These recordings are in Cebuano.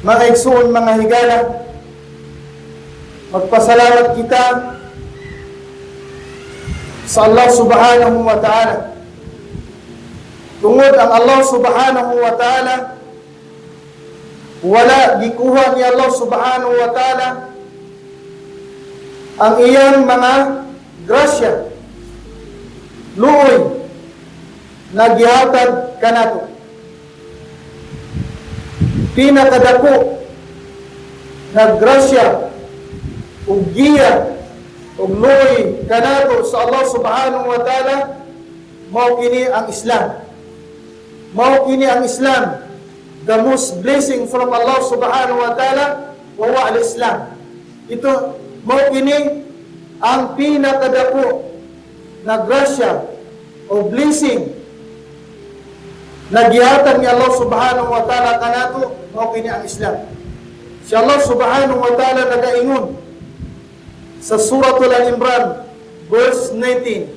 Mga igsoon, mga higala, magpasalamat kita sa Allah subhanahu wa ta'ala. Tungod ang Allah subhanahu wa ta'ala, wala gikuha ni Allah subhanahu wa ta'ala ang iyang mga grasya, luoy, na gihatag kanato. Pinakadako na grasya ug giya ug luoy kanato sa Allah subhanahu wa ta'ala, mao kini ang Islam. Mao kini ang Islam. The most blessing from Allah subhanahu wa ta'ala wa huwa al-Islam. Ito mao kini ang pinakadako na grasya o blessing na gihatag ni Allah subhanahu wa ta'ala kanato, mao kini ang Islam. Si Allah subhanahu wa ta'ala nagaingon sa Suratul Al-Imran verse 19,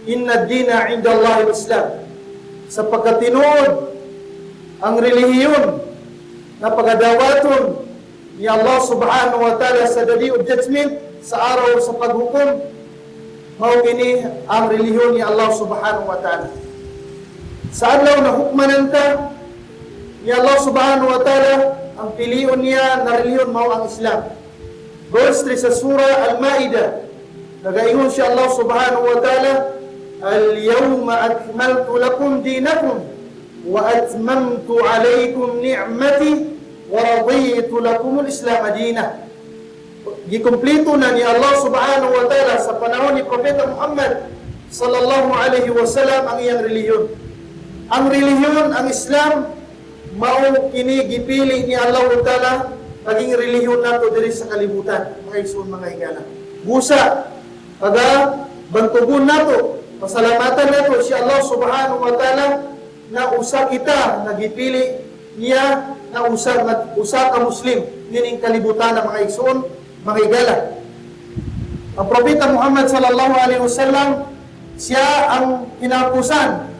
"Inna dina 'inda Allah al-Islam." Sa pagkatinuod ang relihiyon na pagadawaton ni Allah subhanahu wa ta'ala sa the Day of Judgment, sa araw sa paghukom, mao kini ang relihiyon ni Allah subhanahu wa ta'ala. Sa adlaw na hukmanan ta ni Allah subhanahu wa ta'ala, ang pilion niya na relihiyon mao ang Islam. Verse 3 sa Surah Al-Ma'idah, nagaingon siya Allah subhanahu wa ta'ala, "Al-yawma akmaltu lakum dinakum wa atmamtu alaykum ni'mati wa raditu lakum al-Islam dina." Gikumpleto na ni Allah subhanahu wa ta'ala sa panahon ni Propeta Muhammad sallallahu alaihi wasallam ang iyang relihiyon. Ang relihiyon, ang Islam, mao kini gipili ni Allah ta'ala maging relihiyon nato diri sa kalibutan, mga igsoon, mga higala. Busa, paga bantugon nato, pasalamatan nato si Allah subhanahu wa ta'ala na usa kita nagipili niya na usa ka Muslim nining kalibutan ng mga igsoon, mga higala. Ang Propeta Muhammad sallallahu alaihi wasallam, siya ang kinapusan,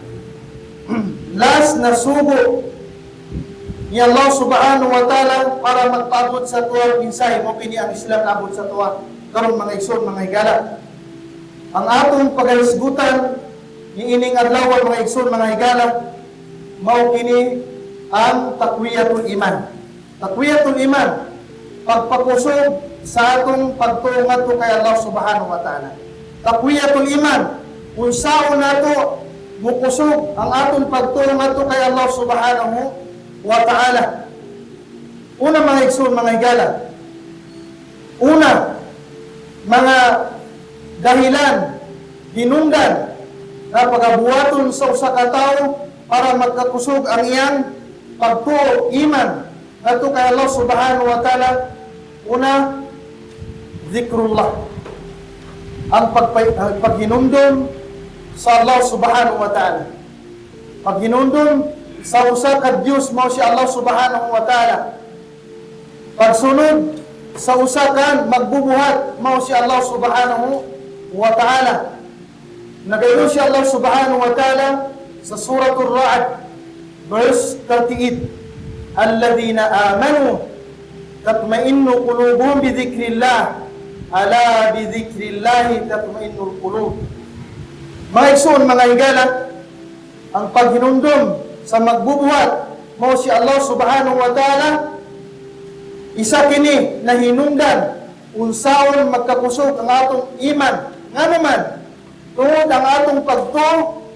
last na sugo ni Allah subhanahu wa ta'ala para magpaabot sa tuwa mensahe mo kini ang Islam naabot sa tuwa karon, mga igsoon, mga higala. Ang atong paghisgutan ni ining adlaw, mga igsoon, mga higala, mao kini ang takwiyatul iman. Takwiyatul iman, pagpakusog sa atong pagtuo ngadto kay Allah subhanahu wa ta'ala. Takwiyatul iman, unsaon nato mukusog ang atong pagtuo ngadto kay Allah subhanahu wa ta'ala. Una, mga igsoon, mga higala. Una, mga dahilan, hinungdan na pagabuhaton sa usa ka tawo para magkakusog ang iyang pagtuo, iman ngadto kay Allah subhanahu wa ta'ala. Una, zikrullah. Ang paghinumdum sa Allah subhanahu wa ta'ala. Paghinumdum sa usa ka Dios, mao si Allah subhanahu wa ta'ala. Pagsunod sa usa ka magbubuhat, mao si Allah subhanahu wa ta'ala. Nagaingon si Allah subhanahu wa ta'ala sa Suratul Ra'd verse 38, "Alladhina amanu tatma'innu qulubuhum bi dhikrillah, ala bi dhikrillah tatma'innul qulub." Mga igsoon, mga higala, ang paghinumdum sa magbubuhat, mao si Allah subhanahu wa ta'ala, isa kini na hinungdan unsaon magkakusog ang atong iman. Ngano man, tungod ang atong pagtuo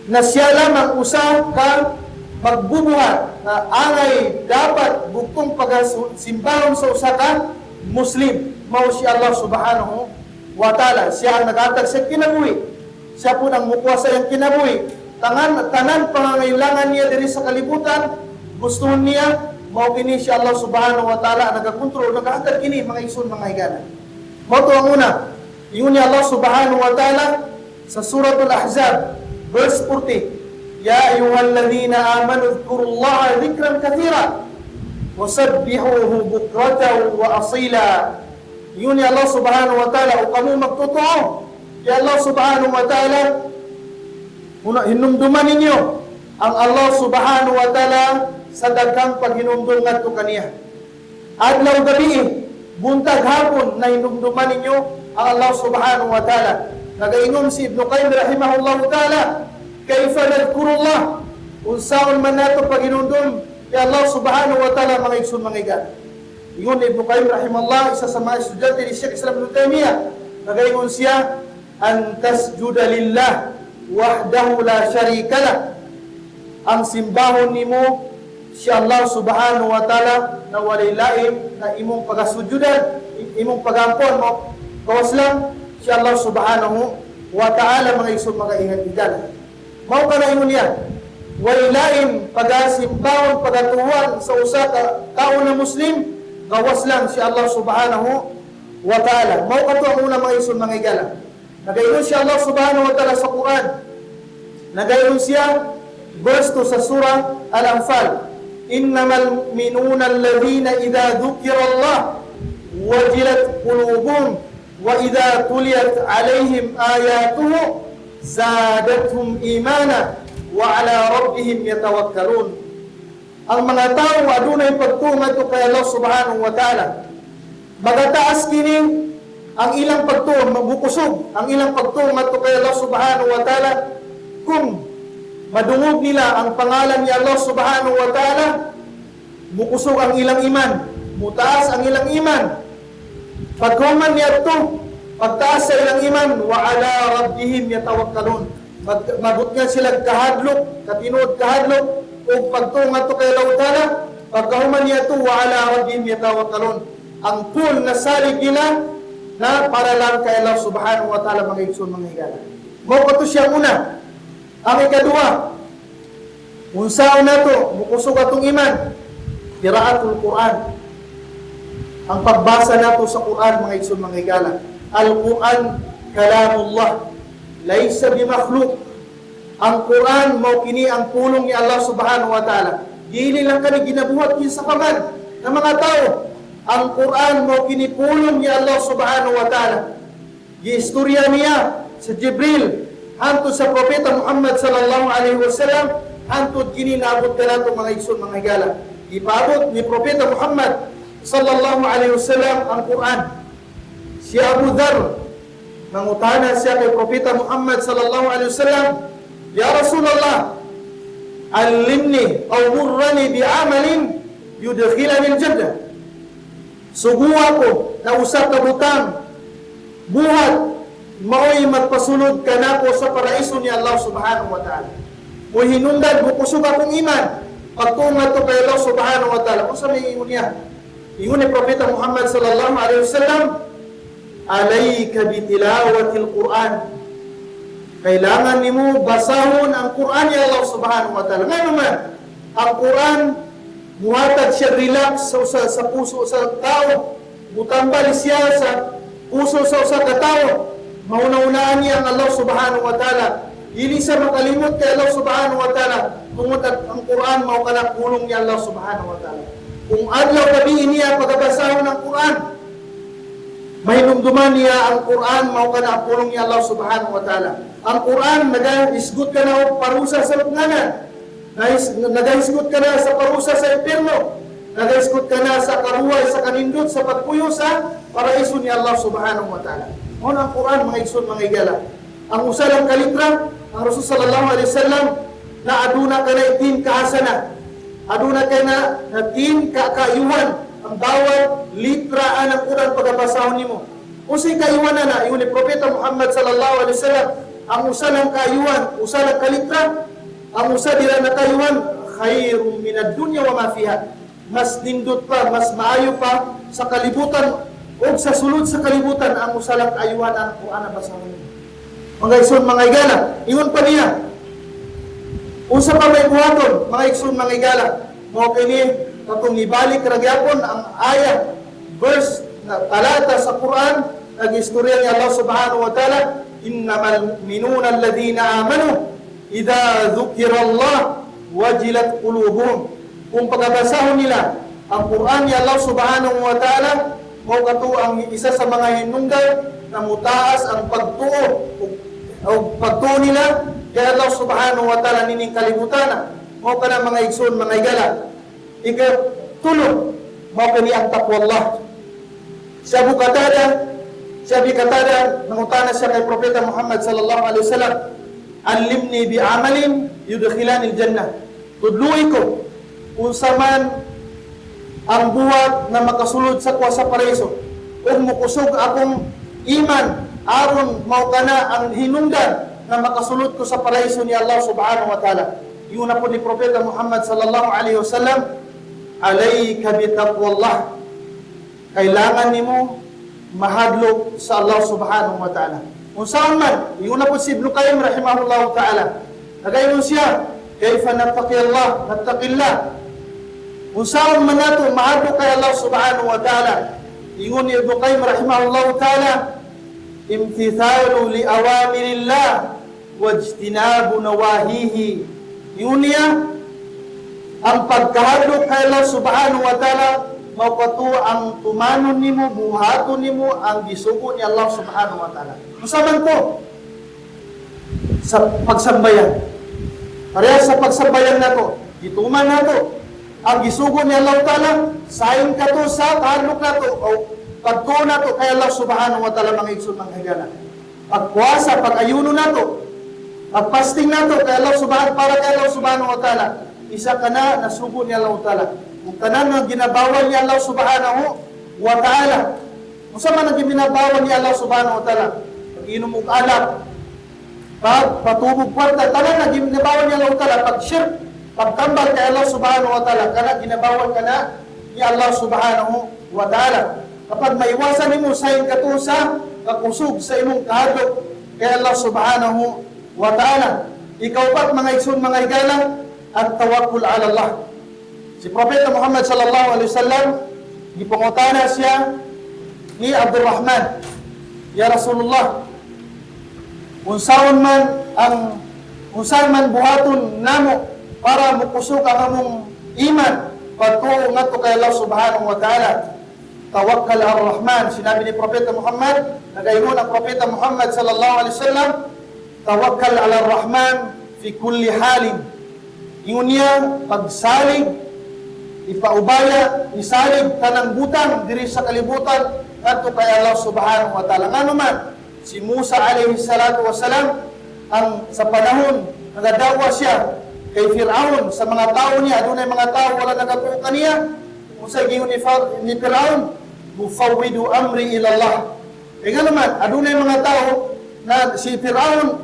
na siya lamang usa ka magbubuhat na angay dapat bugtong pagasimbahon sa usa ka Muslim, mao si Allah subhanahu wa ta'ala. Siya ang naghatag sa kinabuhi. Siya po ang mukuha sa iyang kinabuhi. Tanan, tanan pangangailangan niya diri sa kalibutan, gusto niya, mao kini si Allah subhanahu wa ta'ala ang nagakontrol, nagahatag kini, mga igsoon, mga higala. Mao to ang una. Ingon ni Allah subhanahu wa ta'ala sa Suratul Ahzab verse 40, "Ya ayyuhalladhina amanu dhkurullaha dhikran kathira wasabbihuhu bukratan wa asila." Ingon ni Allah subhanahu wa ta'ala, o kamo magtotoo kay Allah subhanahu wa ta'ala, una, hinumduman ninyo ang Allah subhanahu wa ta'ala. sa daghang paghinumdum ngadto kaniya. Adlaw gabi, buntag hapon, nahinumduman ninyo ang Allah subhanahu wa ta'ala. Nagaingon si Ibn Qayyim rahimahullah ta'ala, "Kaifa nadhkurullah?" Unsaon man nato paghinumdum kay Allah subhanahu wa ta'ala, mga igsoon, mga higala? Ingon ni Ibn Qayyim rahimahullah, isa sa mga estudyante ni Sheikh Islam Ibn Taymiyyah, nagaingon siya, "An tasjuda lillah wahdahu la sharika lah." Ang simbahon nimo si Allah subhanahu wa ta'ala na walay lain na imong pagasujudan, imong pagampon mo, gawas lang si Allah subhanahu wa ta'ala, mga igsoon, mga higala. Mao kana ingon niya, walay lain pagasimbahon, pagatuwan sa usa ka tawo na Muslim, gawas lang si Allah subhanahu wa ta'ala. Mao kato ang una, mga igsoon, mga higala. Nagaingon si Allah subhanahu wa ta'ala sa Quran. Nagaingon siya, verse 2 sa Surah Al-Anfal, "Innamal mu'minuna alladhina idha dhukira Allah wajilat qulubuhum wa idha tuliyat alaihim ayatuhu zadatuhum imana wa ala rabbihim yatawakkalun." Ang mga tao adunay pagtuo ngadto kay Allah subhanahu wa ta'ala. Magataas kini ang ilang pagtuo, mabukusog ang ilang pagtuo ngadto kay Allah subhanahu wa ta'ala kung madungog nila ang pangalan ni Allah subhanahu wa ta'ala, mukusog ang ilang iman, mutaas ang ilang iman. Paghuman niadto, pagtaas sa ilang iman, wa ala rabbihim yatawakkalun. Mabot nga sila kahadlok, katinuod kahadlok, ug pagtuo ngadto kay Allah ta'ala, pagkahuman niadto, wa ala rabbihim yatawakkalun. Ang full na salig nila na para lang kay Allah subhanahu wa ta'ala, mga igsoon, mga higala. Mao to siya una. Ang ikaduha, unsaon nato mukusog atong iman? Qiraatul Quran. Ang pagbasa nato sa Quran, mga igsoon, mga higala. Al-Quran kalamullah, laysa bimakhluk. Ang Quran mao kini ang pulong ni Allah subhanahu wa ta'ala. Dili lang kani ginabuhat kinsa pa man ng mga tao. Ang Quran mao kini pulong ni Allah subhanahu wa ta'ala. Giistorya niya sa Jibril hantod sa Propeta Muhammad sallallahu alaihi wasallam, hantod kini naabot kanato, mga igsoon, mga higala. Ipaabot ni Propeta Muhammad sallallahu alaihi wasallam ang Quran. Si Abu Dhar, mangutana siya kay Propeta Muhammad sallallahu alaihi wasallam, "Ya Rasulullah, allimni aw murrani bi amalin yudkhilani al-jannah." Suguha ko na usa ka butang, buhat maoy magpasulod kanako sa paraiso ni Allah subhanahu wa ta'ala. O hinungdan mukusog akong iman pagtuo ngadto kay Allah subhanahu wa ta'ala. Unsa may ingon niya? Ingon ni Propeta Muhammad sallallahu alaihi wasallam, "Alayka bitilawatil Quran." Kailangan nimo basahon ang Quran ni Allah subhanahu wa ta'ala. Ngano man, ang Quran muhatag siya relax sa puso sa tao. Mutambal siya sa puso sa usa ka tawo. Mauna-unaan niya ang Allah subhanahu wa ta'ala. Dili siya makalimot kay Allah subhanahu wa ta'ala tungod at ang Quran mao kana pulong ni Allah subhanahu wa ta'ala. Kung adlaw gabi niya pagabasahon ang Quran, mahinumduman niya ang Quran mao kana ang pulong ni Allah subhanahu wa ta'ala. Ang Quran nagahisgot ka na og parusa sa lubnganan. Nagahisgot ka na sa parusa sa impyerno. Nagahisgot ka na sa karuway sa kanindot sa pagpuyo sa paraiso ni Allah subhanahu wa ta'ala. Mao na ang Quran, mga igsoon, mga higala. Ang usa lang ka litra, ang Rasul sallallahu alaihi wasallam na aduna ka na 10 ka hasana. Aduna ka na na 10 ka kaayuhan ang bawat litra ang Quran pagabasahon nimo. Unsay kaayuhan na na? Ingon ni Propeta Muhammad sallallahu alaihi wasallam, ang usa lang kaayuhan, usa lang ka litra, ang usa dira na kaayuhan, khairum minad dunya wa ma fiha. Mas nindot pa, mas maayo pa sa kalibutan o sa sulod sa kalibutan ang usa lang kaayuhan ang Quran na basahon nimo. Mga igsoon, mga higala, ingon pa niya, unsa pa may buhaton, mga igsoon, mga higala? Mao kini katong nibalik ra gyapon ang ayat, verse na talata sa Quran, nag-istorya ni Allah subhanahu wa ta'ala, "Innamal mu'minuna alladhina amanu idza dhukira Allah wajilat qulubuhum." Kung pagabasahon nila ang Quran ni Allah subhanahu wa ta'ala, mao kato ang isa sa mga hinungdan na mutaas ang pagtuo o pagtuo nila kay Allah subhanahu wa ta'ala nining kalibutan. Mao kana, mga igsoon, mga higala. Ikatulo, mao kini ang taqwallah. Si Abu Qatada, si Abi Qatada, nangutana siya kay Propeta Muhammad sallallahu alaihi wasallam, "Allimni bi amalin yudkhilani al-jannah." Tudloi ko unsa man ang buhat na makasulod sa kuwa sa paraiso ug mukusog akong iman aron mao kana ang hinungdan na makasulod ko sa paraiso ni Allah subhanahu wa ta'ala. Ingon na po ni Propeta Muhammad sallallahu alaihi wasallam, "Alayka bi taqwallah." Kailangan nimo mahadlok sa Allah subhanahu wa ta'ala. Unsaon man, ingon na po si Ibn Qayyim rahimahullahu ta'ala. Nagaingon siya, "Kayfa nattaqi Allah, nattaqillah?" Unsaon man nato mahadlok kay Allah subhanahu wa ta'ala? Ingon ni Ibn Qayyim rahimahullahu ta'ala, imtithalu li awamirillah wajtinabu nawahihi. Ingon niya, ang pagkahadlok kay Allah subhanahu wa ta'ala mao kato ang tumanon nimo, buhaton nimo ang gisugo ni Allah subhanahu wa ta'ala. Unsa man ko? Sa pagsambayan. Parehas sa pagsambayan nato, gituman nato ang gisugo ni Allah Ta'ala, sayon kato sa kahadlok nato o pagtuo nato kay Allah subhanahu wa ta'ala, mga igsoon, mga higala. Pagpuasa, pag-ayuno nato, pagfasting nato kay Allah subhanahu para kay Allah subhanahu wa ta'ala, isa ka na nasugo ni Allah Ta'ala. Kung tanan nga ginabawal ni Allah subhanahu wa ta'ala. Unsa man ang ginabawal ni Allah subhanahu wa ta'ala? Pag-inom og alak, pag patubog kwarta, tanan na ginabawal ni Allah Ta'ala, pag shirk, pagtambal kay Allah subhanahu wa ta'ala, kana ginabawal ka na ni Allah subhanahu wa ta'ala. Kapag maiwasan nimo, sayon kato sa kakusog sa imong kahadlok kay Allah subhanahu wa ta'ala. Ikaupat, mga igsoon, mga higala, at tawakkul ala Allah. Si Propeta Muhammad sallallahu alaihi wasallam, gipangutana siya ni Abdurrahman, "Ya Rasulullah, unsaon man buhaton namo para mukusog ang among iman pagtuo ngadto kay Allah subhanahu wa ta'ala?" "Tawakkal ar-Rahman." Sinabi ni Propeta Muhammad, nagaingon ang Propeta Muhammad sallallahu alaihi wasallam, "Tawakkal ala Rahman fi kulli halin." Ingon niya, pagsalig, ipaubaya, isalig tanang butang diri sa kalibutan ngadto kay Allah subhanahu wa ta'ala. Ngano man, si Musa alayhi salatu wasalam, ang sa panahon nagadawa siya kay Firaun sa mga tao niya, adunay mga tao wala nagatuo kaniya. Unsay giingon ni Firaun? "Ufawwidu amri ila Allah." Kay ngano man, adunay mga tao na si Firaun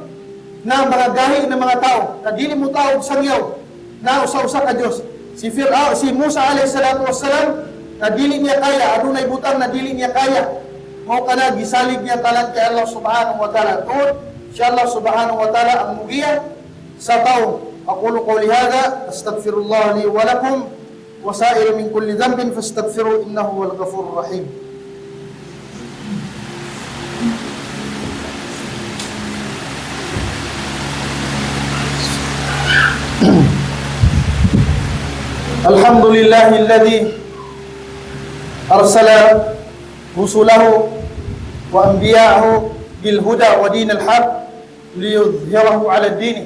na mga gahi ng mga tao na dili mo tao sangyaw na usa-usa ka Dios. Si Firaun, si Musa alayhi salatu wassalam, na dili niya kaya, adunay butang na dili niya kaya. Mao kana gisalig niya tanan kay Allah subhanahu wa ta'ala. Tungod siya Allah subhanahu wa ta'ala ang mugiya sa tao. Aqulu qawli hadha astaghfirullah li wa lakum wa sa'ir min kulli dhanbin fastaghfiru innahu huwal ghafurur rahim. الحمد لله الذي أرسل رسله وأنبياءه بالهدى ودين الحق ليظهره على الدين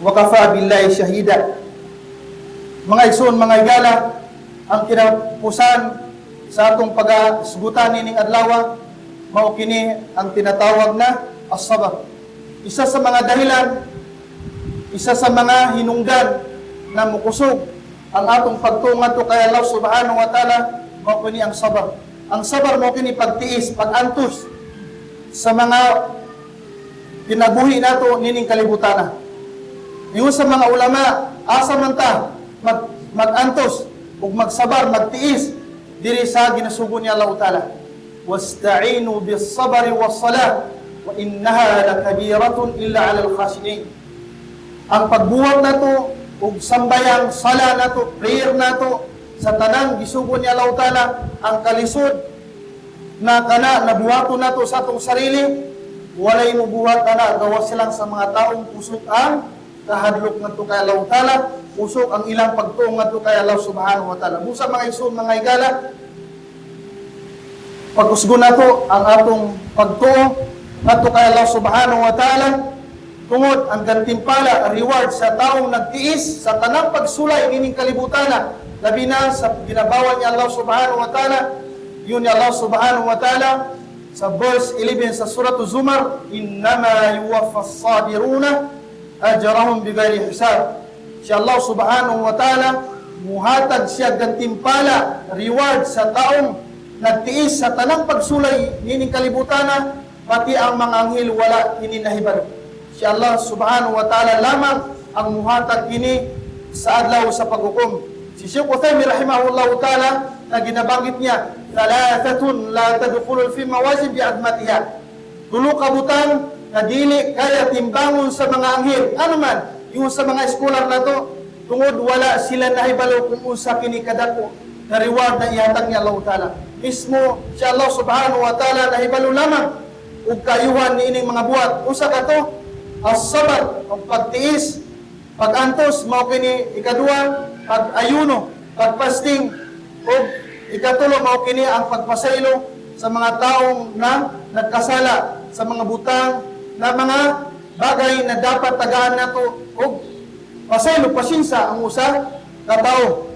وكفى بالله شهيدا. Mga igsoon, mga higala, ang kinapusan sa atong pagasugutan nining adlaw mao kini ang tinatawag na as-sabr. Isa sa mga dahilan, isa sa mga hinungdan na mukusog ang atong pagtuo ngadto kay Allah subhanahu wa ta'ala mao kini ang sabr. Ang sabr mao kini pagtiis, pagantos sa mga kinabuhi nato nining kalibutana. Ingon sa mga ulama, asa man ta mag-antos ug magsabar, magtiis diri sa ginasugo ni Allah Ta'ala? "Wasta'inu bis-sabri was-salah wa innaha lakabiratun illa 'alal khashi'in." Ang pagbuhat nato ug sambayang sala nato, prayer nato sa tanang gisugo ni Allah Ta'ala, ang kalisod na kana nabuhaton nato sa atong sarili, walay mobuhat ana gawas lang sa mga taong kusog ang kahadlok ngadto kay Allah Ta'ala, kusog ang ilang pagtuo ngadto kay Allah subhanahu wa ta'ala. Busa, mga igsoon, mga higala, pagkusgon nato ang atong pagtuo ngadto kay Allah subhanahu wa ta'ala tungod ang gantimpala, reward sa taong nagtiis sa tanang pagsulay nining kalibutana. Labi na sa ginabawal ni Allah subhanahu wa ta'ala. Yun ni Allah subhanahu wa ta'ala sa verse 11 sa Surah Zumar, "Innama yuwaffa as-sabiruna ajrahum bighairi hisab." Si Allah subhanahu wa ta'ala muhatag siya gantimpala, reward sa taong nagtiis sa tanang pagsulay nining kalibutana, pati ang mga anghel wala kini nahibalo. Si Allah subhanahu wa ta'ala lamang ang muhatag kini sa adlaw sa paghukom. Si Sheikh Uthaymin rahimahullahu ta'ala na ginabanggit niya, "Thalathatun la tadkhulu fi mawazin bi admatiha." Tulo ka butang na dili kaya timbangon sa mga anghel. Ano man, yung sa mga scholar na to, tungod wala sila nahibalo kung unsa kini kadako na reward na ihatag ni Allah Ta'ala. Mismo si Allah subhanahu wa ta'ala nahibalo lamang ug kayuhan ni ining mga buhat. Usa ka to, as-sabar, ang pagtiis, pag-antos, mao kini ikaduha, pag-ayuno, pag-fasting, ug ikatulo mao kini ang pagpasaylo sa mga taong na nagkasala sa mga butang na mga bagay na dapat tagaan nato og pasaylo, pasensya ang usa ka tawo.